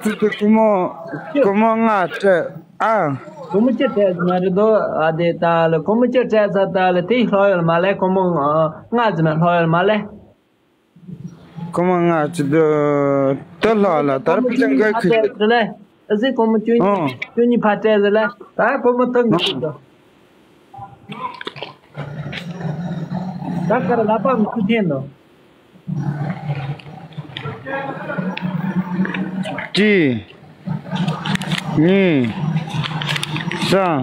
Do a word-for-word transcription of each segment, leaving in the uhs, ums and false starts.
ཚིག་ཏུ་ཀོ་མོ་ཀོ་མོ་ང་སྤྲད་ཨ། ཀོ་མོ་ཅི་སྤྲད་ཟིན་མ་རེད་དོ། ཨ་དེ་ད་ལ་ཀོ་མོ་ཅི་སྤྲད་ས་ད་ལ་དེ་ལྷོ་ཡོད་མ་ལེ། ཀོ་མོ་ང་ཟིན་མ་ལྷོ་ཡོད་མ་ལེ། ཀོ་མོ་ང་ཅི་དོ་དོ་ལྷོ་ལ་དར་པི་ཅང་གི་ཁུ་ལེ། ཨ་ཟི་ཀོ་མོ་ཅུ་ཨོ་ཅུ་ཉི་ཕ་སྤྲད་ཟིན་ལེ། ད་ཀོ་མོ་ཐང་གི་ཨོ་དོ། ད་ཀར་ལ་པ་མི་ཁུ་ཐེན་དོ། གཅིག་གཉིས། གསུམ།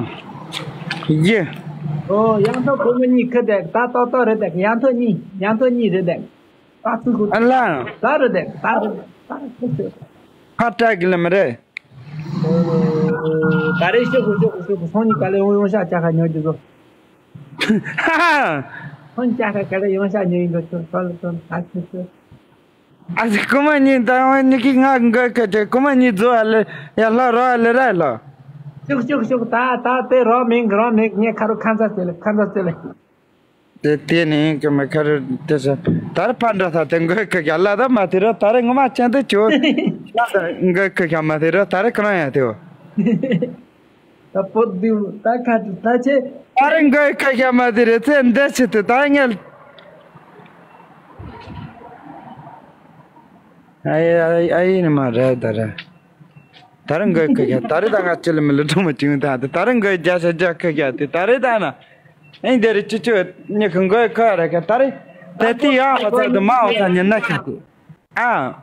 བཞི། ཨོ་ཡང་ཐོག་ཁོ་མོ་གཉིས་ཁུ་དེ་ད་ཏོག་ཏོག་རེད་དེ། ཡང་ཐོག་གཉིས། ཡང་ཐོག་གཉིས་རེད་དེ། ད་ཚུགས་ཁུ་ཨ་ལ། ད་རེད་དེ། ད་རེད་དེ། ད་རེད་དེ། ཁ་བྲལ་གི་ལ་མི་རེད། ད་རེས་ཤོག་གུ་ཤོག་གུ་ཤོག་གུ་སོང་ནི་ག་ལེ་ཡོང་ཡོང་ཤ་ཅག་ཁ་ཉོ་རྒྱུ་བཟོ། ཧ་ཧ། སོང་ཅག་ཁ་ག་ལེ་ཡོང་ཤ་ཉོ་ཡིན་འགྲོ་ཆོ་ཆོ་ལ་ཆོ་ལ་ད་ཆོ་ཆོ། ཨ་ཟི་ཀུ་མ་ཉིན་ད་ཡོང་ནི་གི་ང་འགོ་ཁ་ཏེ་ཀུ་མ་ཉིན་རྫོ་ཨ་ལེ་ཡ་ལྷ་རོ་ཨ་ལེ་ར་ལོ། ཤོག་ཤོག་ཤོག་ད་ད་དེ་རོ་མིང་རོ་མིང་ངས་ཁ་རུ་ཁ་མཚར་ཟེར་ལེ་ཁ་མཚར་ཟེར་ལེ། དེ་དེ་ནས་ཡིན་གི་མི་ཁ་རུ་དེ་ས་ད་རེ་ཕ་འདྲ་ས་དེ་འགོ་ཁ་ག་ལ་ད་མ་དེ་རོ་ད་རེ་ངོ་མ་ཅན་དེ་ཆོ། ད་འགོ་ཁ་ག་མ་དེ་རོ་ད་རེ་ཁ་ན་ཡ་དེ་བོ། ད་པོ་དུ་ད་ཁ་དུ་ད་ཆེ། ཨ་རི་འགོ་ཁ་ཤ་མ་དེ་རེད་ཚེ་འདི་ཆེ་དུ་ད་ངལ། ཨ་ཡེ་ཨ་ཡེ་ཨ་ཡེ་ནི་མ་རེད་ད་རེད། ད་རེད་འགོ་ཁ་ཤ་ད་རེད་ད་ང་ཅི་ལ་མི་ལ་ཁྲོ་མོ་ཅིང་ད་ད་ད་རེད་འགོ་རྒྱ་ཤ་རྒྱ་ཁ་ཤ་དེ་ད་རེད་ད་ན། ཨིན་དེ་རེད་ཅི་ཅི་ཉི་ཁ་འགོ་ཁ་རེད་ཁ་ད་རེད། དེ་དེ་ཡང་བ་ཚ་དུ་མ་བ་ཚ་ཉི་ན་ཁ་དེ། ཨ།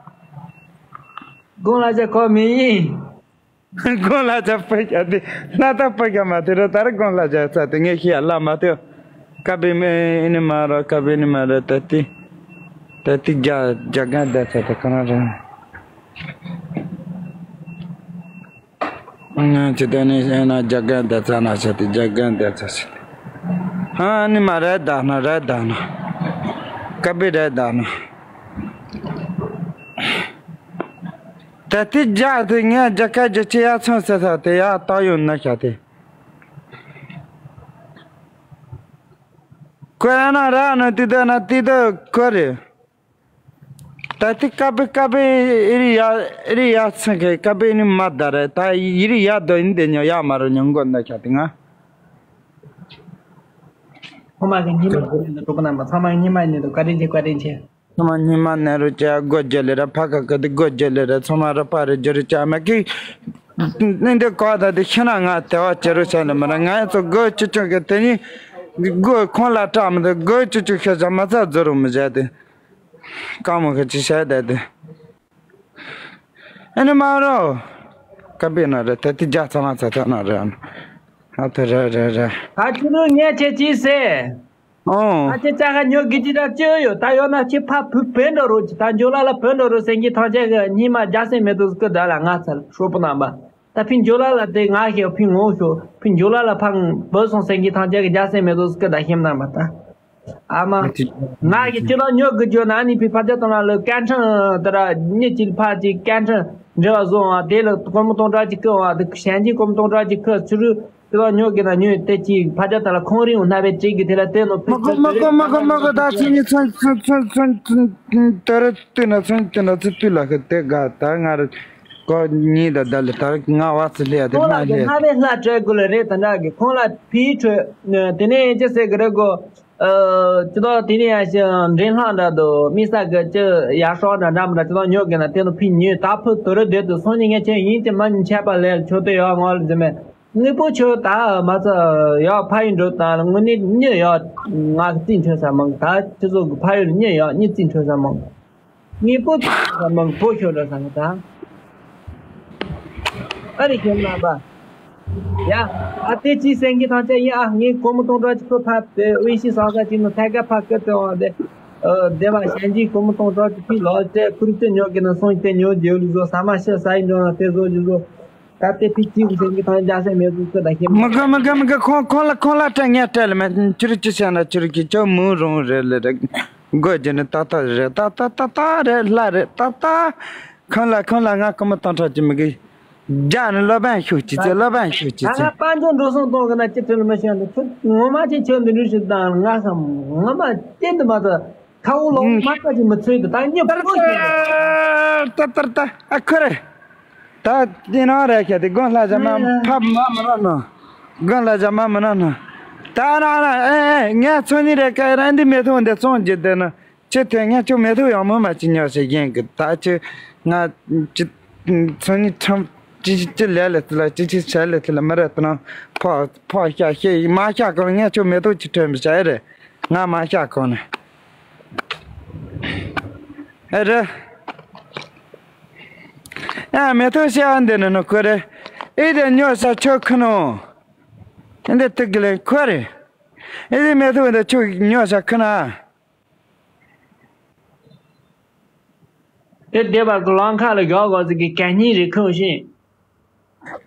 དགོང་ལ་ཅི་ཁོ་མི་ཡིན། དགོན་ལ་ཆ་ཕ་གི་དེ་ལ་ད་ཕ་གི་མ་དེ་རོ་ད་རེ་དགོན་ལ་ཆ་ཚ་དེ་ངས་ཤི་ཡ་ལ་མ་དེ་ཀ་བི་མེ་ཨེ་ནི་མ་རོ་ཀ་བི་ནི་མ་རོ་ད་ཏི་ད་ཏི་རྒྱ་རྒྱ་གན་ད་ཚ་དེ་ཁོ་ན་རེ་ང་ཅི་ད་ནི་ཨེ་ན་རྒྱ་གན་ད་ཚ་ན་ཆ་དེ་རྒྱ་གན་ད་ཚ་ཆ་དེ་ཧ་ནི་མ་རེ་ད་ན་རེ་ད་ན་ཀ་བི་རེ་ད་ན། ད་ཏི་རྒྱ་དེ་ངས་རྒྱ་སྐད་རྒྱ་ཆེ་ཡ་ཚོན་ཟེར་ས་དེ་ཡ་ཏག་ཡོད་ན་ཤ་དེ། ཁོ་ཡ་ན་ར་ན་ཏི་ད་ན་ཏི་ད་ཁོ་རེ། ད་ཏི་ཀ་པི་ཀ་པི་ཨི་རི་ཡ་ཨི་རི་ཡ་ཚང་གི་ཀ་པི་ནི་མ་ད་རེ་ད་ཨི་རི་ཡ་དོ་ཨིན་དེ་ཉོ་ཡ་མ་རོ་ཉོ་མགོ་ན་ཤ་དེ་ང་། ཁོ་མ་གི་ཉི་མ་ཉི་མ་ནི་དུ་ཀ་ན་མ་ཚང་མ་ཉི་མ་ནི་དུ་ཀ་རིན་ཆེ་ཀ་རིན་ཆེ། ཚང་མ་ཉི་མ་ནེ་རུ་ཅ་སྒོ་རྒྱ་ལེ་ར་ཕ་ཁ་ཁ་དེ་སྒོ་རྒྱ་ལེ་ར་ཚང་མ་ར་པ་རེ་རྒྱ་རུ་ཅ་མ་ཀི། ནི་འདི་ཀ་ད་དེ་ཤི་ན་ང་དེ་བ་ཅེ་རུ་ཅ་ལེ་མ་ར་ང་ཡ་ཚོ་སྒོ་ཅུ་ཅུ་གི་དེ་ནི་སྒོ་ཁོང་ལ་བཀྲ་མི་འདུག་སྒོ་ཅུ་ཅུ་ཤ་ཅ་མ་ཚ་རྫོ་རུ་མི་བྱ་དེ་ཀ་མོ་ཁ་ཅི་བྱ་དེ་དེ་ཨེ་ནི་མ་རོ་ཀ་པེ་ན་རེ་དེ་དེ་རྒྱ་ཚ་མ་ཚ་ཐ་ན་རེ་ཨ་ཐ་རེ་རེ་རེ་ད་ཁྱི་རུ་ངས་ཆེ་ཅི་སེ། ཨོ། ཨ་ཅེ་ཅག་ཁ་ཉོ་གི་ཅི་ར་ཅི་ཡོད། ད་ཡོད་ན་ཁྱི་ཕ་བུ་བོད་འགྲོ་རོ་ཅི། ད་འཇོ་ལ་ལ་བོད་འགྲོ་རོ་སེང་གི་ཐང་ཆེ་གི་ཉི་མ་རྒྱ་སེ་མེ་ཏོག་སྐུ་ད་ལ་ང་ཚར་ཧྲོ་པོ་ནང་པ། ད་ཕི་འཇོ་ལ་ལ་དེ་ང་ཤེས་ཕི་ངོ་ཤོ་ཕི་འཇོ་ལ་ལ་ཕང་བོད་སོང་སེང་གི་ཐང་ཆེ་གི་རྒྱ་སེ་མེ་ཏོག་སྐུ་ད་ཤེམ་ནང་པ་ད། ཨ་མ། ང་གི་ཅི་ལ་ཉོ་གི་འཇོ་ན་ནི་ཕི་ཕ་ཅ་དང་ལ་ལ་སྐད་འཕྲིན་ད་ར་ཉི་ཅི་ཕ་ཅི་སྐད་འཕྲིན་འབྲེལ་བ་བཟོ་བ་དེ་ལ་གོར་མོ་གཏོང་གྲ་ཅི་ཁུ་བ་དེ་ཞན་ཅི་གོར་མོ་གཏོང་གྲ་ཅི་ཁུ་ཚུ་རུ། དེ་ལ་ཉོ་གི་ན་ཉོ་དེ་ཅི་ཕ་ཅ་ད་ལ་ཁོང་རིང་ན་བེ་ཅི་གི་དེ་ལ་དེ་ནོ་ཕི་མ་གོ་མ་གོ་མ་གོ་མ་གོ་ད་ཚི་ནི་ཚོན་ཚོན་ཚོན་ཚོན་ཚོན་དེ་ར་ཏི་ན་ཚོན་ཏི་ན་ཚི་ཏི་ལ་ཁ་དེ་ག་ད་ང་ར་གོ་ཉི་ད་ད་ལ་ད་ར་ང་བ་ཚི་ལེ་ཡ་དེ་ཁོང་མ་ལ་གི་ལེ་ན་བེ་ལ་ཅོ་གུ་ལ་རེ་ད་ན་གི་ཁོང་ལ་ཕི་ཁྲོ་དེ་ནས་ཅི་སེ་གི་རེ་གོ། ཨ་ཅི་ད་དེ་ནས་ཡ་ཞི་འདྲེན་ལྷག་འདྲ་དུ་མི་ས་གི་ཅི་ཡ་ཧྲོ་འདྲ་འདྲ་མི་འདྲ་ཅི་ད་ཉོ་གི་ན་དེ་ནོ་ཕི་ཉོ་ད་ཕུ་དུ་རུ་དེ་དུ་སོང་ཉི་ངེ་ཆེ་ཡིན་ཅི་མ་ཉི་ཆད་པ་ལེ་ཆོ་དེ་ཡ་ངོ་ལ་ཟེ་མེ། དངོས་པོ་ཁྱོད་ད་མ་ཚ་ཡ་ཕ་ཡུལ་འགྲོ་དང་དངོས་གནས་མྱི་ཡ་ང་གི་རྩིས་འཕྲོད་ས་མང་། ད་ཁྱེད་ཚོ་གི་ཕ་ཡུལ་མྱི་ཡ་མྱི་རྩིས་འཕྲོད་ས་མང་། དངོས་པོ་རྩིས་འཕྲོད་ས་མང་བོ་ཁྱོད་འགྲོ་ས་ང་ད་ཨ་རི་ཁྱོད་ན་པ་ཡ་ཨ་དེ་ཅི་སེང་གི་ཐང་ཆད་ཡིན། ཨ་ངས་གོ་མོ་གཏོང་གྲོགས་ཅིག་ཁོ་ཕ་དེ་དབུས་ཤི་ས་ས་ཅིག་ནང་ཐད་ཀ་ཕ་སྐད་དེ་འོང་དེ་སྡེ་བ་གཞན་གྱིས་གོ་མོ་གཏོང་གྲོགས་ཅིག་ཕི་ལོག་ཅེ་ཁུར་ཅེ་ཉོ་གི་ན་སོང་ཅེ་ཉོ་རྒྱུ་ལུགས་བཟོ་ས་མ་ཤི་ས་ཡིན་འགྲོ་ན་དེ་བཟོ་རྒྱུ་བཟོ། ད་ལྟའི་ཕི་ཅི་གི་སེང་གི་ཐང་རྒྱ་སེ་མེ་ཟུག་ཁུ་ད་ཤེས་མ། མི་དགོས་མི་དགོས་མི་དགོས། ཁོང་ཁོང་ལ་ཁོང་ལ་སྤྲད་ངས་སྤྲད་ལ་མེད། ཁྱོད་ཅི་བྱས་ན་ཁྱོད་ཀྱིས་ཁྱོད་མུ་རུང་རེད་ལ་རེད། དགོས་རྒྱུ་ནི་ཏག་ཏག་རེད། ཏག་ཏག་ཏག་ཏག་རེད། ལྷ་རེད་ཏག་ཏག་ཁོང་ལ་ཁོང་ལ་ང་ཀུ་མོ་གཏོང་ཁྲག་ཅི་མི་དགོས། རྒྱ་ནི་སློབ་དཔོན་ཤུགས་ཅི་ཚེ་སློབ་དཔོན་ཤུགས་ཅི་ད་ཚེ། ང་དཔལ་འབྱོར་འགྲོ་སོང་གཏོང་གི་ན་ཅི་ཁྲེལ་མི་ཤེས་འདུག་ཁྱོད་ངོ་མ་ཅི་ཁྱོད་འདི་འདྲ་ཞིག་དང་ང་ཁམ་ངོ་མ་ཅི་འདི་མ་ད་ཁ་བོ་ལོང་མ་ད་ཅི་མི་ཚོད་འདུག་ད་ཉི་པོ་ཁྱོད་ད་ད་ད་ཨ་ཁུ་རེད། ད་དེ་ནང་རེ་ཁྱེད་དེ་དགོན་ལྷ་བྱ་མ་ཕབ་མ་མི་ནོ་ནོ། དགོན་ལྷ་བྱ་མ་མི་ནོ་ནོ། ད་ན་ན་ཨེ་ཨེ་ངས་ཚོ་ནི་རེ་ཁ་ར་འདི་མེ་ཏོག་འདི་བཙོང་རྒྱུ་དེ་ནི་ཅི་ཐོན། ངས་ཁྱོད་མེ་ཏོག་ཡང་མོ་མ་ཅི་ཉོ་ཞེས་ཡིན་གི། ད་ཅི་ང་ཅི་ཚོ་ནི་ཁྲམ་ཅི་ཅི་ལས་ལས་ལ་ཅི་ཅི་བྱ་ལས་ལ་མི་རེད་དེ་ན་ཕོ་ཕོ་ཤ་ཤེས་མ་ཤ་གོ་ངས་ཁྱོད་མེ་ཏོག་ཅི་ཐོན་མི་བྱ་ཨེ་རེད། ང་མ་ཤ་གོ་ནི་ཨེ་རེད། ཡ་མེ་ཏོག་ཤ་འདི་ནི་ནོ་ཁོ་རེ། ཨེ་དེ་ཉོ་ས་ཆོ་ཁུ་ནོ། ཨེ་འདི་ཏི་གི་ལེན་ཁོ་རེ། ཨེ་དེ་མེ་ཏོག་འདི་ཆོ་ཉོ་ས་ཁུ་ན། དེ་སྡེ་པ་གི་ལང་ཁ་ལ་གོ་གོ་ཟིག་གི་གད་སྙིགས་རེ་ཁུངས་ཤིང་།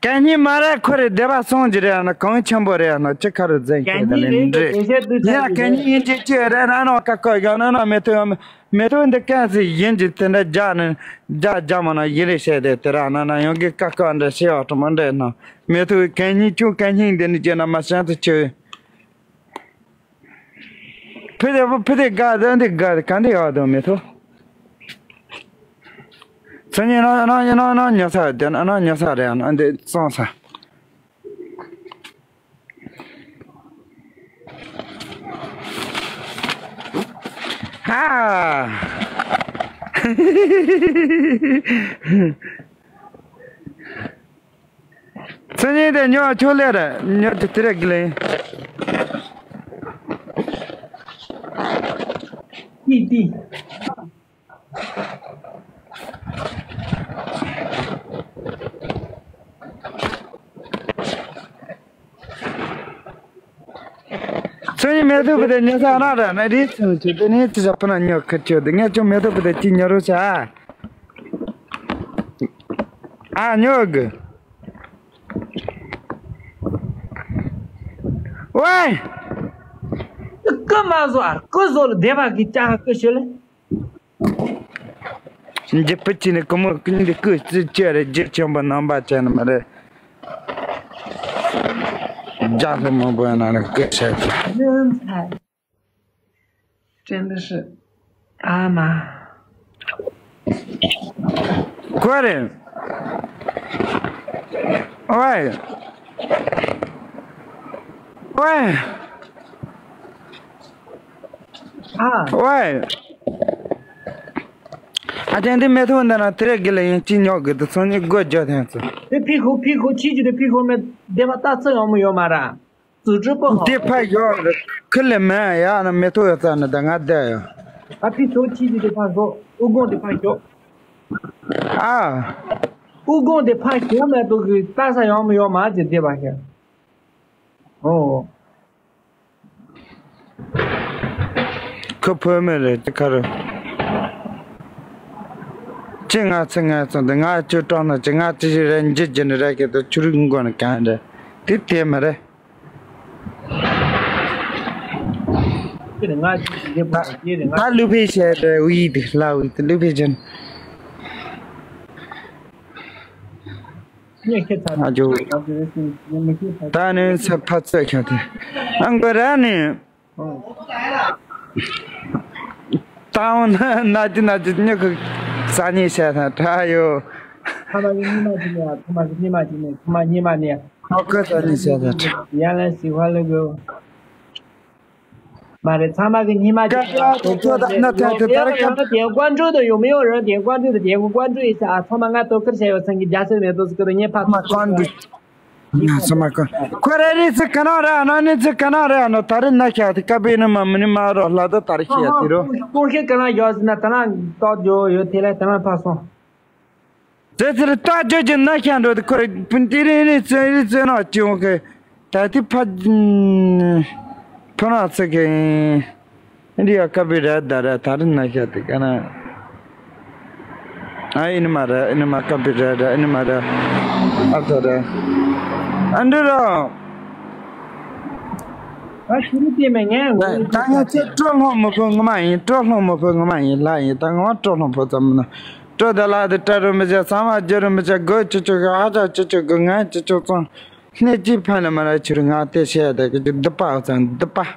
གད་སྙིགས་མ་རེད། ཁོ་རེ་སྡེ་པ་སོང་གི་རེད་ཨ་ན་གང་ཆེན་པོ་རེད་ཨ་ན་ཅི་ཁ་རུ་འཛིན་གད་ཁྱེད་ད་སྙིགས་ལེན་རེད་འདྲེ། དེ་བཤད་དུས་ཡ་ཚར་གི་གད་རེད། སྙིགས་ཡིན་གྱི་ཅི་རེད་ཨ་ན་ཀ་ཀ་ཡ་ན་ན་མེ་ཏོག་ཡ་མེ་ཏོག་འདི་གན་ཟིག་ཡིན་གྱི་དེ་འདྲ་རྒྱ་ནི་རྒྱ་རྒྱ་མ་ན་ཡིན་རེད་བཤད་དེ་དེ་ར་ཨ་ན་ན་ཡོང་གི་ཀ་ཀ་འདྲ་བཤད་བ་ཏུ་མ་འདྲ་ན་མེ་ཏོག་གད་སྙིགས་ཁྱུང་གད་སྙིགས་འདི་ནི་རྒྱ་ན་མ་ཤང་དུ་ཆུ། ཕི་དེ་ཕི་དེ་དགའ་དེ་འདི་དགའ་ག་འདི་ཡོད་དོ་མི་ཐུབ། ཚེ་ཉིན་ན་ན་ན་ན་ཉོ་ས་དེ་ན་ན་ཉོ་ས་རེད་ཨ་ན་འདི་སོང་ས། ཧ། ཚེ་ཉིན་དེ་ཉོ་ཆོག་ལེ་རེད། ཉོ་དེ་དེ་རེད་གི་ལེ། ཏི་ཏི། ཚེ་ཉིན་མེ་ཏོག་བུ་དེ་ཉོ་ས་ན་ར་ན་རི་ཚུན་ཆུ་དེ་ནི་ཅི་ཟ་པ་ན་ཉོ་ཁ་ཆོ་དེ་ངས་ཆོ་མེ་ཏོག་བུ་དེ་ཅི་ཉོ་རུ་ཆ། ཨ་ཉོ་གི། ཝའི། ཀུ་མ་བཟོ་ཨར་ཀུ་བཟོ་ལ་སྡེ་པ་གི་ཅ་ཧ་ཀུ་ཤི་ལེ། འཇིབ་པི་ཅི་ནི་ཀུ་མོ་ཀུ་ནི་ཀུ་ཅི་ཅི་རེད། འཇིབ་ཆེན་པོ་རྣམ་པ་ཅན་མ་རེད། རྒྱ་ལྷ་མང་པོ་ཡིན་ན་ནི་ཀུ་ཤ་ཅི། 真的是，啊妈。 ཁོ་རེ། ཝའི། ཝའི། 啊。 ཝའི། ཨ་ཅན་དེ་མེ་ཐོག་འདི་ན་དེ་རེ་གི་ལ་ཡིན་ཅི་ཉོག་གི་དུ་སོང་ནི་སྒོ་རྒྱག་ཐེངས་སུ། དེ་ཕི་ཁུ་ཕི་ཁུ་ཕྱི་རྒྱུ་དེ་ཕི་ཁུ་མེད་སྡེ་པ་ལྟ་ཚུལ་ཡོང་མི་ཡོད་མ་ར། 组织不好。 དེ་ཕ་ཡོད་རེད། ཁི་ལེ་མེད་ཡ་ན་མེ་ཐོག་ཡོད་ས་ན་ད་ང་བསྡད་ཡོད། ཨ་ཕི་ཚོ་ཕྱི་རྒྱུ་དེ་ཕ་ཁུ་དབུ་དགོང་དེ་ཕ་ཤོག་ཨ། དབུ་དགོང་དེ་ཕ་ཤོག་མེད་དུ་གི་ལྟ་ས་ཡོང་མི་ཡོད་མ་ཅི་སྡེ་པ་ཤོག་ཨོ། ཁོ་བོད་མི་རེད་དེ་ཁ་རུ། ཅི་ང་ཚེ་ང་ཚོ་འདི་ང་ཅི་སྤྲང་ན་ཅི་ང་ཅི་ཞིག་རེད། འཇིག་རྒྱུ་ནི་རེད་གི་དུ་ཆུ་རིག་མགོ་ནི་གང་རེད། དེ་དེ་མི་རེད། ཁྱེད་ང་ཅི་ཞིག་རེད་པ་ཁྱེད་ང་ད་ལུ་ཕེ་ཤེ་རེད་ཝི་དི་ལ་ཝི་དི་ལུ་ཕེ་ཅན། ཨ་ཇོ། ད་ནི་ས་ཕ་ཚོད་ཁྱོད་དེ། ཨང་གོ་ར་ནི། ཏའོ་ན་ན་ཅི་ན་ཅི་ཉོ་གི་ས་ནི་ཤ་ཐང་ཁྲ་ཡོ། ཐ་མ་གི་ཉི་མ་ཅི་ནི་ཐ་མ་གི་ཉི་མ་ཅི་ནི་ཐ་མ་ཉི་མ་ནི། ཁོ་ཁོ་ས་ནི་ཤ་ཐང་ཁྲ། ཡ་ལ་སི་ཧ་ལ་གོ། མ་རེད། ཚང་མ་གི་ཉི་མ་ཅིག་ཀ་ཀ་ཏོ་ཏོ་ད་ན་ཐ་ཏོ་ད་ར་ཀ། དེ་ཀོན་ཀྲུའུ་དུ་ཡོད་མི་ཡོད་རེད། དེ་ཀོན་ཀྲུའུ་དུ་དེ་ཀོན་ཀྲུའུ་ཡིན་ས་ཨ། ཚང་མ་ང་ཏོ་ཁིར་བྱས་ཡོད་ཚང་གི་རྒྱ་སེ་མེད་དོ་ཟི་ཀི་རུ་ཉེ་ཕ་ཚང་མ་ཀོན་ཀྲུའུ། ང་ཚང་མ་ཀོན་ཁོ་ར་རི་ཚི་ཀ་ན་ར་ན་ནི་ཚི་ཀ་ན་ར་ན་ད་རི་ན་ཤ་ཏི་ཀ་བི་ནི་མ་མི་ནི་མ་རོ་ལ་དོ་ད་རི་ཤ་ཏི་རོ། ཀོན་ཤེ་ཀ་ན་ཡོད་ཟི་ན་ད་ན་ཏོ་ཇོ་ཡོད་དེ་ལ་ད་ན་ཕ་སོང་། ཙེ་ཙེ་རེ་ལྟ་ཅོ་ཅོ་ན་ཤ་འགྲོ་དེ་ཁོ་རེ་སྤུན་ཏི་རེ་རེ་ཙེ་རེ་ཙེ་ན་ཅི་ཡོང་གི། ད་དེ་ཕ་ཕ་ན་ཚེ་གི་འདི་ཡ་ཀ་བི་ར་ད་ར་ད་རེ་ན་ཤ་དེ་ག་ན། ཨ་ཨིན་མ་ར་ཨིན་མ་ཀ་བི་ར་ར་ཨིན་མ་ར་ཨ་ད་ར་ཨ་འདི་ར། ཨ་ཤི་རི་དེ་མེ་ངན་ད་ང་ཚེ་སྤྲོ་སློང་མོ་ཕོ་ངོ་མ་ཡིན། སྤྲོ་སློང་མོ་ཕོ་ངོ་མ་ཡིན་ལ་ཡིན། ད་ང་སྤྲོ་སློང་ཕོ་ཙམ་ན། སྤྲོ་ད་ལ་དེ་སྤྲ་རུ་མི་བྱ། ཚང་མ་རྒྱུ་རུ་མི་བྱ། དགོད་ཅི་ཅོ་གི་ཧ་ཅག་ཅི་ཅོ་གི་ང་ཅི་ཅོ་ཙང་། སྣེ་གཅིག་ཕན་ལ་མ་ར་ཆུ་རུ་ང་དེ་བཤད་དེ་གི་སྡུག་པ་ཙང་སྡུག་པ།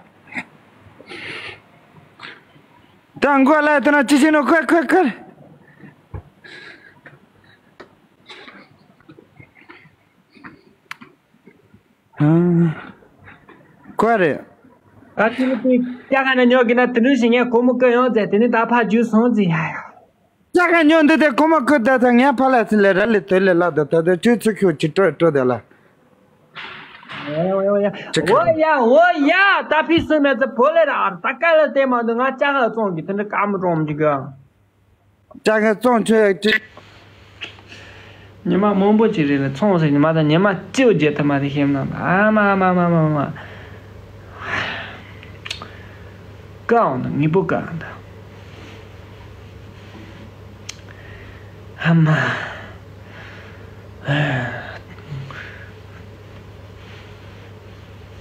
ད་མགོ་ལ་དེ་ན་ཅི་བྱེད་ནོ་ཁོ་ཁོ་ཁོ། ཨ། ཀུ་རེད། ད་དེ་ནི་དེ་སྐྱ་ག་ན་ཉོ་གི་ན་དེ་ནི་ཞིག་ངས་གོ་མོ་ཀི་ཡོང་ཟེར། དེ་ནི་ད་ཕ་རྒྱུ་སོང་ཟིན་ཡ་ཡ། སྐྱ་ག་ཉོ་འདི་དེ་གོ་མོ་ཀི་ད་ད་ངས་ཕ་ལ་ཚི་ལེ་ར་ལེ་དོ་ལེ་ལ་ད་ད་ད་ཅུ་ཚི་ཁྱོད་ཅི་སྤྲོད་སྤྲོད་དེ་ལ། འོ་ཡ་འོ་ཡ། ཅི་ཁ། འོ་ཡ་འོ་ཡ། ད་ཕི་སུ་མེད་ཚེ་བོ་ལེ་ར་ཨ་ད་ཀ་ལ་དེ་མ་འདུག་ང་སྐྱ་ག་བཙོང་གི་དེ་འདྲ་ཀ་མོ་གྲོང་གི་ག་སྐྱ་ག་བཙོང་ཆོག་ཡ་ཅི། ཉི་མ་མང་པོ་ཅིག་རེད་ལ་ཚོང་ཟེར་ཉི་མ་དང་ཉི་མ་སྤྱི་བོ་བརྗེད་ཐུབ་མ་རེད་ཤེས་ན། ཨ་མ་ཨ་མ་ཨ་མ་ཨ་མ་ཨ་མ། ཀའོ་ན་ངི་པོ་ཀ་ཨ་ད། ཨ་མ།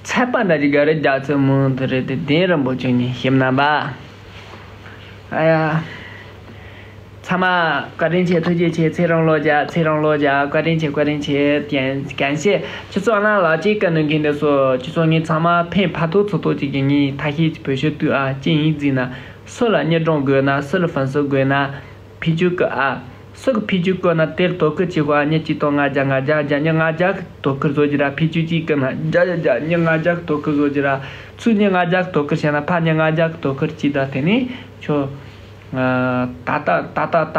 ཚད་པ་འདྲ་ཅིག་ག་རེ་རྒྱ་ཚོད་མོ་དེ་རེད་དེ་གདན་རིན་པོ་ཆེ་ཉིད་ཞིམ་རྣམ་པ། ཨ་ཡ། ཚང་མ་བཀའ་དྲིན་ཆེ། ཐུགས་རྗེ་ཆེ། ཚེ་རིང་ལོ་བརྒྱ། ཚེ་རིང་ལོ་བརྒྱ། བཀའ་དྲིན་ཆེ། བཀའ་དྲིན་ཆེ། ཀན་ཀན་ཤེས། ཁྱེད་ཚོ་ནང་ལ་ཅིག་གི་ནང་གི་འདི་ཚོ་ཁྱེད་ཚོ་ངས་ཚང་མ་ཕན་ཕ་ཐོག་ཚོ་ཐོག་ཅིག་གི་ངས་ཐ་ཤེས་ཀྱི་བོད་ཤོད་དུས་ཨ་ཅི་ཡིན་ཟིན་ན་སུ་ལ་སྙན་སྒྲོན་དགོས་ན་སུ་ལ་ཕན་སུ་དགོས་ན་ཕི་ཅུ་ཀི་ཨ། སུ་གི་ཕི་ཅུ་ཀི་ན་དེར་དོ་ཀི་ཅིག་གོ་ཨ་ཉེ་ཅི་ཏོ་ང་རྒྱ་ང་རྒྱ་རྒྱ་ཉེ་ང་རྒྱ་གི་དོ་ཀི་བཟོ་རྒྱུ་ར། ཕི་ཅུ་ཅིག་གི་ན་རྒྱ་རྒྱ་རྒྱ་ཉེ་ང་རྒྱ་གི་དོ་ཀི་བཟོ་རྒྱུ་ར། ཚུར་ཉེ་ང་རྒྱ་གི་དོ་ཁུར་བྱས་ན་ཕར་ཉེ་ང་རྒྱ་གི་དོ་ཁུར་བྱས་ད་དེ་ནས་ཁྱོད། ཨ། ད་ད་ད་ད་ད་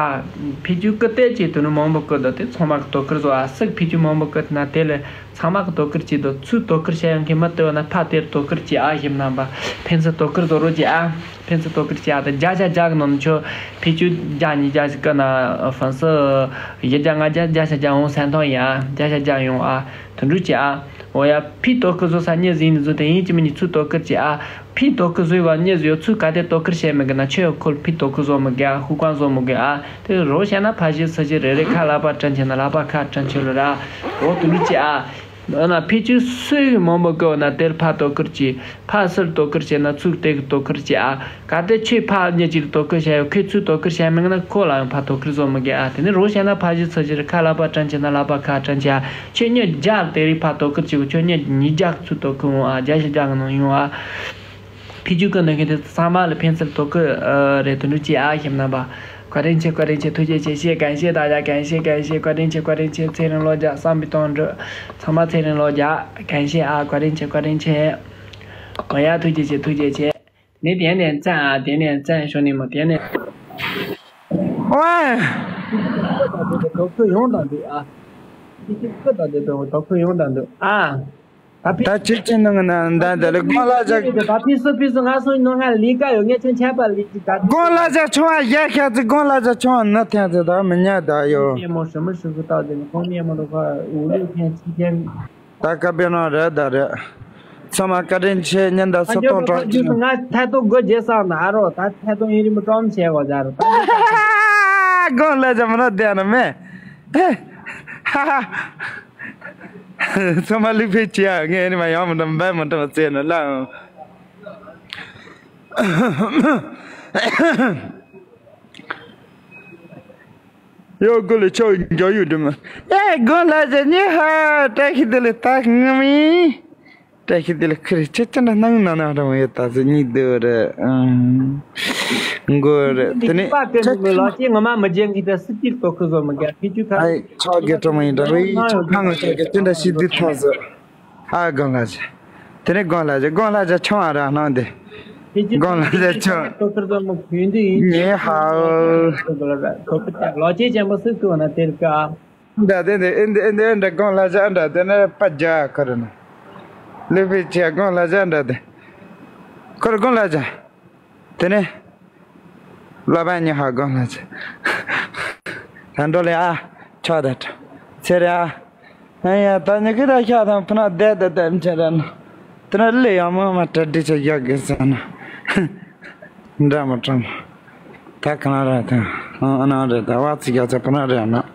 ཕི་ཅུ་ཀི་ཏེ་ཅེས་དུ་ནི་མང་པོ་ཀི་ད་དེ་ཚང་མ་གི་དོ་ཁུར་བཟོ་ཨ། སུ་གི་ཕི་ཅུ་མང་པོ་ཀི་ན་དེ་ལས་ཚང་མ་གི་དོ་ཁུར་བྱས་ད་ཚུར་དོ་ཁུར་བྱ་ཡང་མཁན་མ་ལྟོས་ན་ཕ་དེར་དོ་ཁུར་བྱས་ཨ། ཞིམ་རྣམ་པ་ཕན་ཚུན་དོ་ཁུར་བཟོ་རོགས་བྱས་ཨ། ཕན་ཚུན་དོ་ཁུར་བྱས་ཨ། ད་བརྒྱ་ཆ་བརྒྱ་གི་ནང་ནས་ཁྱོད་ཕི་ཅུ་བརྒྱ་ཉིས་བརྒྱ་ཞིག་ཀི་ན་ཕན་ཚུན་བཞི་བརྒྱ་ལྔ་བརྒྱ་བརྒྱ་ཆ་བརྒྱ་འོང་སེམས་ཐག་ཡིན་ཨ། བརྒྱ་ཆ་བརྒྱ་ཡོང་ཨ། དུད་འགྲོ་བྱེད་ཨ། འོ་ཡ། ཕི་དོ་ཁུར་བཟོ་ས་མྱི་ཟིན་ནི་བཟོ་དེ་ཡིན་གཅིག་མིན་གཉིས་ཚུར་དོ་ཁུར་བྱེད་ཨ། ཕི་དོ་ཁུར་བཟོས་པ་མྱི་བཟོ་ཚུར་ག་དེ་དོ་ཁུར་བྱེད་མི་དགོས་ན་ཆོས་ཁོལ་ཕི་དོ་ཁུར་བཟོ་མི་དགོས་ཨ། ཧུ་ཀང་བཟོ་མི་དགོས་ཨ། དེ་རོ་བྱས་ན་ཕ་ཞིག་ཚུ་ཞིག་རེ་རེ་ཁ་ལག་པ་དྲན་ཆེ་ན་ལག་པ་ཁ་དྲན་ཆེ་ལོ་ར། འོ་དུད་འགྲོ་བྱེད་ཨ། འོ་ན་ཕི་ཅུ་སུ་ཡི་མང་པོ་དགོས་ན་དེར་ཕ་དོ་ཁུར་བྱེད། ཕ་སུར་དོ་ཁུར་བྱེད་ན་ཚུར་དེ་གི་དོ་ཁུར་བྱེད་ཨ། ག་དེ་ཁྱོད་ཕ་ཉེ་ཅིག་དོ་ཁུར་བྱས་ཡོད་ཁོས་ཚུར་དོ་ཁུར་བྱས་མི་ན་ཁོ་ལ་ཡང་ཕ་དོ་ཁུར་བཟོ་མི་དགོས་ཨ། དེ་ནི་རོ་བྱས་ན་ཕ་ཞིག་ཚུ་ཞིག་ཁ་ལག་པ་དྲན་ཆེ་ན་ལག་པ་ཁ་དྲན་ཆེ་ཨ། ཁྱོད་མྱི་བརྒྱ་དེ་རིགས་ཕ་དོ་ཁུར་བྱེད་གོ། ཁྱོད་མྱི་ཉིས་བརྒྱ་ཚུར་དོ་ཁུར་འོང་ཨ། བརྒྱ་ཞིག་བརྒྱ་གི་ནང་ཡོང་ཨ། ཕི་ཅུ་ཀི་ནང་གི་དེ་ཚང་མ་ལ་ཕན་ཚུན་དོ་ཁུར་ཨ་རེ་དུད་འགྲོ་བྱེད་ཨ། ཞིམ་རྣམ་པ། བཀའ་དྲིན་ཆེ། བཀའ་དྲིན་ཆེ། ཐུགས་རྗེ་ཆེ། ཞེས་ཀན་ཤེས་ད་ཡ་ཀན་ཤེས་ཀན་ཤེས། བཀའ་དྲིན་ཆེ། བཀའ་དྲིན་ཆེ། ཚེ་རིང་ལོ་བརྒྱ། བསམ་པའི་དོན་འགྲུབ། ཚང་མ་ཚེ་རིང་ལོ་བརྒྱ། ཀན་ཤེས་ཨ། བཀའ་དྲིན་ཆེ། བཀའ་དྲིན་ཆེ། ཨོ་ཡ། ཐུགས་རྗེ་ཆེ། ཐུགས་རྗེ་ཆེ། ནི་དེ་ནས་བཙན་ཨ། དེ་ནས་བཙན་ཤོ་ནི་མོ་དེ་ནས། ཝའི། དོ་ཁུར་ཡོང་དང་འདུག་ཨ། ཁྱི་ཁྱི་ཁུ་དང་དེ་དོ་དོ་ཁུར་ཡོང་དང་འདུག་ཨ། ད་ཕི། ད་ཁྱི་ཁྱི་ནང་ན་ད་དེ་ལ་དགོན་ལ་བཞག་ད་ཕི་སུ་ཕི་སུ་ང་སུ་ནོ་ང་ལི་ཀ་ཡོད་ངས་ཆེན་ཆད་པ་ལི་ཀི་ད་དགོན་ལ་བཞག་ཆུང་བ་ཡ་ཁྱ་ཚི་དགོན་ལ་བཞག་ཆུང་བ་ན་ཐེན་ཚི་ད་མི་ཉལ་ད་ཡོ། མི་མོ་ཧྲི་མི་ཧྲི་གུ་ད་དེ་ནི་ཁོང་མི་མོ་རུ་ཁ་འུ་ལུ་ཐེན་ཆི་ཐེན། ད་ཀ་པེ་ནོ་རེད་ད་རེད། ཚང་མ་བཀའ་དྲིན་ཆེ། ཉིན་ད་སོ་སྟོང་གྲོགས་ཅི་ནི། ང་ཐད་གཏོང་སྒོ་འབྱེད་སང་ན་ཨ་རོ། ད་ཐད་གཏོང་ཡིན་རིན་པོ་ཀྲོམ་བྱས་གོ་ཟེར་རོ། དགོང་ལ་ཅམ་ར་བསྡད་ན་མེད། ཚང་མ་ལུག་ཕེ་ཅི་ཡ་ངས་ནི་མ་ཡོང་མི་འདུག་འབད་མི་འདུག་ཟེར་ན་ལ། ཡོ་གོ་ལེ་ཆོ་འཇོ་ཡུ་དུ་མ། ཡ་གོ་ལ་ཇ་ཉི་ཧ་ཏྲ་ཁི་དུ་ལེ་ཏ་ང་མི། ཏྲ་ཁི་དུ་ལེ་ཁི་རི་ཆེ་ཆེ་ན་ནང་ན་ན་ར་མ་ཡོད་ཏ་ཟི་ཉི་དུ་རེ། གོ་རེ་དེ་ནི་པ་ཀེ་ཆ་ནི་ལོ་ཅི་ང་མ་མ་ཇེང་གི་ཏ་སི་ཏི་ཏོ་ཁི་ཟོ་མ་ག་ཁི་ཆུ་ཁ། ཨའི་ཆོ་གེ་ཏྲོ་མ་ཡིན་ཏ་བི་ཆོ་ཁ་ང་ཆོ་གེ་ཏེ་འདྲ་ཤི་དུ་ཐོ་ཟོ། ཨ་དགོན་ལ་ཇ། དེ་ནས་དགོན་ལ་ཇ་དགོན་ལ་ཇ་ཆུང་བ་ར་སྣང་དེ། དགོན་ལ་ཇ་ཆུང་། ཏོ་ཁར་ཏོ་མོ་ཁུན་དུ་ཡིན། ངེ་ཧའོ། ལོ་ཅེ་ཅན་པོ་སུ་ཀུ་ན་དེར་ཀ། འདྲ་དེ་འདྲ་ཨེ་འདྲ་ཨེ་འདྲ་ཨེ་འདྲ་དགོན་ལ་ཇ་འདྲ་དེ་ནས་པ་ཇ་ཁར་ན། ལེ་པི་ཅ་དགོན་ལ་ཇ་འདྲ་དེ། ཁར་དགོན་ལ་ཇ། དེ་ནས། ལ་བན་ཉི་ཧ་གང་ལ་ཚེ། ད་འགྲོ་ལེ་ཨ། ཆ་ད་ཏྲ། ཚེ་རེ་ཨ། ཨ་ཡ་ད་ཉི་ཁི་ད་ཤ་དང་ཕུ་ན་བསྡད་བསྡད་བསྡད་མི་ཆ་ར་ན། དེ་ན་ལེ་ཡང་མ་མ་ཏྲ་འདྲི་ཆ་ཡག་གི་ཟ་ན། འདྲ་མ་ཏྲ་མ། ད་ག་ན་ར་ད། ཨ་ན་རེ་ད་བ་ཚི་ག་ཚ་ཕུ་ན་རེ་ན།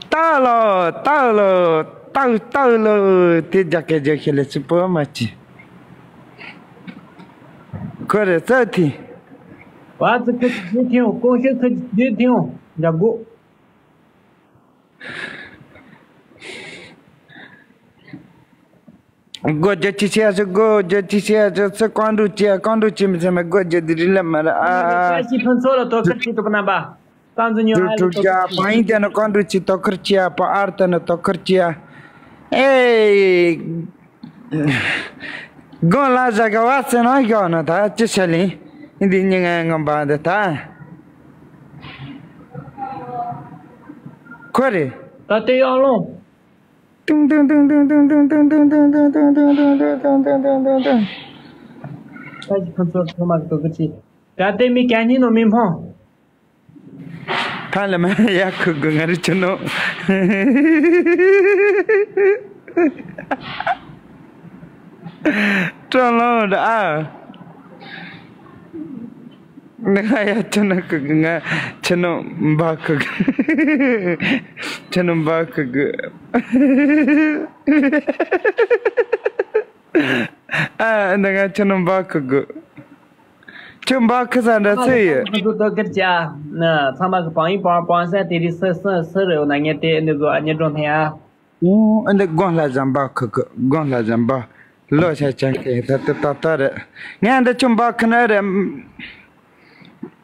ཏ་ལོ་ཏ་ལོ་ཏ་ཏ་ལོ་དེ་རྒྱ་སྐད་རྒྱ་ཤེས་ལེ་ཚི་པོ་མ་ཅི། ཁོ་རེ་རྩ་ཐི། བ་ཚི་ཁི་ཅི་ཐིའོ་ཀོང་ཤེས་ཁི་ཅི་ཐིའོ་འཇག་གོ། སྒོ་རྒྱ་ཅི་ཤེས་ཨ་ཅི་སྒོ་རྒྱ་ཅི་ཤེས་ཨ་ཅི་ཚི་ཀོང་འགྲོ་ཅི་ཨ་ཀོང་འགྲོ་ཅི་མི་ཚེ་མ་སྒོ་རྒྱ་དི་རི་ལ་མ་ར་ཨ། ཤི་ཕུན་ཚོགས་ལ་དོ་ཁུར་ཅི་ཐུབ་ན་པ། ཏང་ཙུ་ཉོ་ཧ་ལེ་ཀྲུ་ཀྲུ་ཀྲུ་ཀྲུ་པ་ཡིན་དེ་ནི་ཀོང་ཀྲུ་ཅི་དོ་ཁུར་ཅི་ཡ་པ་ཨར་ཏེ་ནི་དོ་ཁུར་ཅི་ཡ། ཨེ། དགོང་ལ་ཟ་ག་བ་ཚེ་ན་ཡོད་ན་ད་ཅི་བྱ་ལིང་། འདི་ཉིན་ངའི་ངམ་བ་འདི་ད། ཁོ་རེ། ད་ལྟའི་ཨ་ལོང་། ཏུང་ཏུང་ཏུང་ཏུང་ཏུང་ཏུང་ཏུང་ཏུང་ཏུང་ཏུང་ཏུང་ཏུང་ཏུང་ཏུང་ཏུང་ཏུང་ཏུང་ཏུང་། ད་ཅི་ཕུན་ཚོགས་ཐོག་མར་དོ་གི་ཅི། ད་ལྟའི་མི་ག་ཉིན་ནོ་མི་མོ། ཕ་ལ་མ་ཡ་ཁུ་གུ་ང་རི་ཆུ་ནོ། ཀྲོང་ལོང་ཨ། ང་ཡ་ཆུ་ནོ་ཁུ་གུ་ང་ཆུ་ནོ་འབའ་ཁུ་གུ། ཆུ་ནོ་འབའ་ཁུ་གུ། ཨ་འདི་ང་ཆུ་ནོ་འབའ་ཁུ་གུ། ཁྱོད་འབའ་ཁུ་ས་འདྲ་ཚོད་ཡོད། ཁོ་ཚོ་དོ་ཁིར་ཅི་ཨ། ཚང་མ་གི་བང་ཡིག་བང་བང་སན་དེ་རིང་སི་སི་སི་རེ་འོ་ན་ངས་དེ་འདི་ཚོ་ཨ་ཉེ་འགྲོ་ནས་ཨ། འོ་འདི་དགོན་ལྷ་བཟང་འབའ་ཁུ་གུ། དགོན་ལྷ་བཟང་འབའ། ལོ་ཤ་ཅང་ཁེ་ད་ད་ད་ད་རེད། ངས་འདི་ཁྱོད་འབའ་ཁུ་ན་རེད།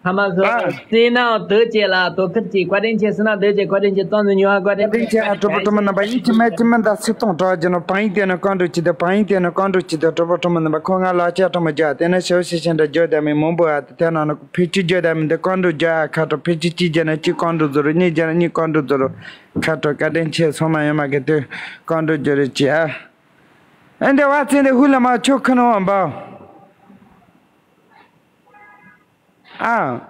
ཚང་མ་གི་ཨ། སེ་ནང་དོ་ཅེ་ལ་དོ་ཁིར་ཅི་བཀའ་དྲིན་ཆེ། སེ་ནང་དོ་ཅེ་བཀའ་དྲིན་ཆེ། ཙོང་ནུ་ཉུ་ཧ་བཀའ་དྲིན་ཆེ། བཀའ་དྲིན་ཆེ་ཨ། གྲོགས་པོ་གྲོགས་མོ་རྣམ་པ་ཡིན་གཅིག་མིན་གཅིག་མིན་ད་སི་ཐོང་གྲོགས་ཀྱི་ནོ་བང་ཡིག་དེ་ནི་བཀའ་འགྲོ་ཅི་དེ། བང་ཡིག་དེ་ནི་བཀའ་འགྲོ་ཅི་དེ། གྲོགས་པོ་གྲོགས་མོ་རྣམ་པ་ཁོ་ང་ལ་ཅི་ཨ་གྲོགས་མོ་རྒྱ་དེ་ནི་ཤོ་ཤི་ཤི་འདྲ་བརྗོད་དེ་མི་མང་པོ་ཨ། དེ་ཐད་ན་ནི་ཕི་ཅི་བརྗོད་དེ་མི་འདི་བཀའ་འགྲོ་རྒྱ་ཨ། ཁ་གྲོགས་ཕི་ཅི་ཅི་བརྗོད་ན་ཅི་བཀའ་འགྲོ་ཟེར་རོ། གཉིས་བརྗོད་ན་གཉིས་བཀའ་འགྲོ་ཟེར་རོ། ཁ་གྲོགས་བཀའ་དྲིན་ཆེ། སོ་མ་ཡོད་མ་གི་དེ་བཀའ་འགྲོ་བརྗོད་རེ་ཅི་ཨ། ཨེ་འདི་བ་ཚེ་འདི་ཧུ་ལ་མ་ཆོ་ཁ་ནོ་བ་འབའ། ཨ།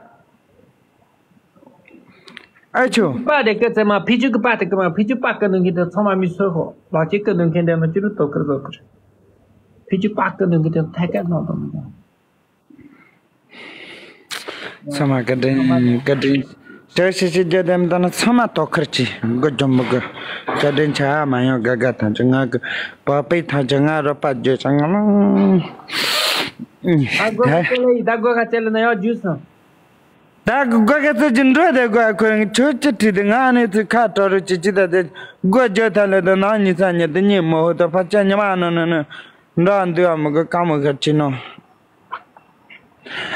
ཨ་ཆོ། པ་དེ་ཀི་ཙེ་མ་ཕི་ཅུ་ཀི་པ་དེ་ཀི་མ་ཕི་ཅུ་པ་ཀི་ནུ་གི་དེ་ཚང་མ་མི་སོ་ཧོ། ལ་ཅི་ཀི་ནུ་གི་དེ་ནུ་ཅི་རུ་དོ་ཀི་རུ་དོ་ཀི་རུ། ཕི་ཅུ་པ་ཀི་ནུ་གི་དེ་ཐད་ཀ་ནོ་དོ་མི་དོ། ཚང་མ་བཀའ་དྲིན་བཀའ་དྲིན། དེ་ཤི་ཤི་རྒྱ་དེ་མི་དོ་ན་ཚང་མ་དོ་ཁུར་ཅི་དགོ་ཇོ་མི་དགོ། བཀའ་དྲིན་ཆ་མ་ཡོང་། ག་ག་ཐམས་ཅད་ང་གི་པ་པའི་ཐམས་ཅད་ང་རོ་པ་བརྗོད་ཅང་ང་མ། ཨ་གོ་ཁ་ཆེ་ལེ་ཡི་ད་གོ་ཁ་ཆེ་ལེ་ན་ཡོ་ཇུས་སོང་། ད་གོ་ག་ཚོད་ཅིག་འགྲོ་དེ་གོ་ཁོ་རང་ཆོས་ཅི་བྲིས་དེ་ང་ནི་ཚུ་ཁ་དྲོ་རུ་ཅི་ཅི་ད་དེ་གོ་བརྗོད་ཐ་ལེ་དེ་ནང་ཉི་ཚ་ཉི་དེ་ཉི་མོ་ཧོ་ད་ཕ་ཆ་ཉི་མ་ནོ་ནོ་ནོ་འགྲོ་འདུག་ཨ་མི་གོ་ཀ་མོ་ཁ་ཅི་ནོ།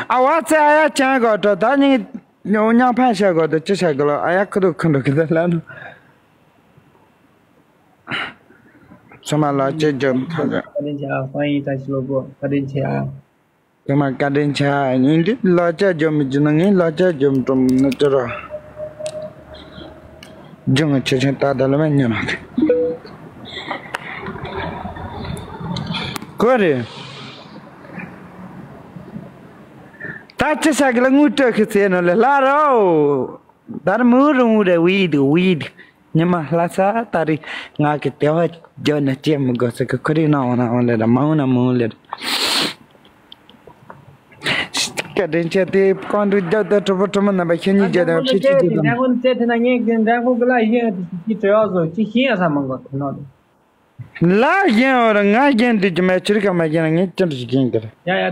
ཨ་བ་ཚེ་ཨ་ཡ་ཅང་གོ་དྲོ་ད་ནི་ཉོ་ཉང་ཕན་ཤ་གོ་དེ་ཅི་ཤ་གོ་ལོ་ཨ་ཡ་ཁུ་དུ་ཁུ་འགྲོ་གི་དེ་ལ་ནོ། ཚང་མ་ལ་ཅི་འཇོམས་ཐ་ལ། བཀའ་དྲིན་ཆེ་ཨ། ཧྥང་ཡིན་ཐང་ཤི་ལོ་གོ་བཀའ་དྲིན་ཆེ་ཨ། ཚང་མ་བཀའ་དྲིན་ཆེ་ཨ། ཡིན་འདི་ལ་ཅི་འཇོམས་མི་འཇོམས་ན་ངས་ལ་ཅི་འཇོམས་གྲོམ་ན་ཅི་ར། ཇོ་ང་ཆེ་ཆེ་ད་ད་ལ་མ་ཉོ་ན། གོ་རེ། ད་ཅི་ས་གི་ལ་ངུ་སྤྲོད་ཁི་ཚེ་ནོ་ལེ་ལ་རོ། ད་ར་མུ་རུ་མུ་རེ་ཝིད་ཝིད། ཉི་མ་ལྷ་ས་ད་རི་ང་གི་དེ་བ་ཇོ་ན་ཅི་མི་གོ་ས་གི་ཁུ་རི་ན་འོ་ན་འོ་ལེ་ར་མ་འོ་ན་མ་འོ་ལེ་ར། བཀའ་དྲིན་ཆེ་དེ་བཀའ་འགྲོ་རྒྱབ་དང་གྲོགས་པོ་གྲོགས་མོ་རྣམ་པ་ཁྱེད་གཉིས་རྒྱབ་དང་ཕྱི་གཅིག་རྒྱབ་དང་། འདྲ་ཁོ་ནི་བཙལ་ཐུབ་ན་ངས་འདྲ་ཁོ་གི་ལ་ཡིན་ཡང་དེ་ཅི་བྲེལ་བ་བཟོ་ཅི་ཤེས་ཡང་ས་མང་གོ་ཐུབ་ན་དེ། ལ་ཡིན་འོ་ར་ང་རྒན་དུས་ཀྱི་མེ་ཆུར་ཀ་མ་རྒན་ངས་ཅི་འདྲ་ཞིག་ཡིན་གི་རེད། ཡ་ཡ།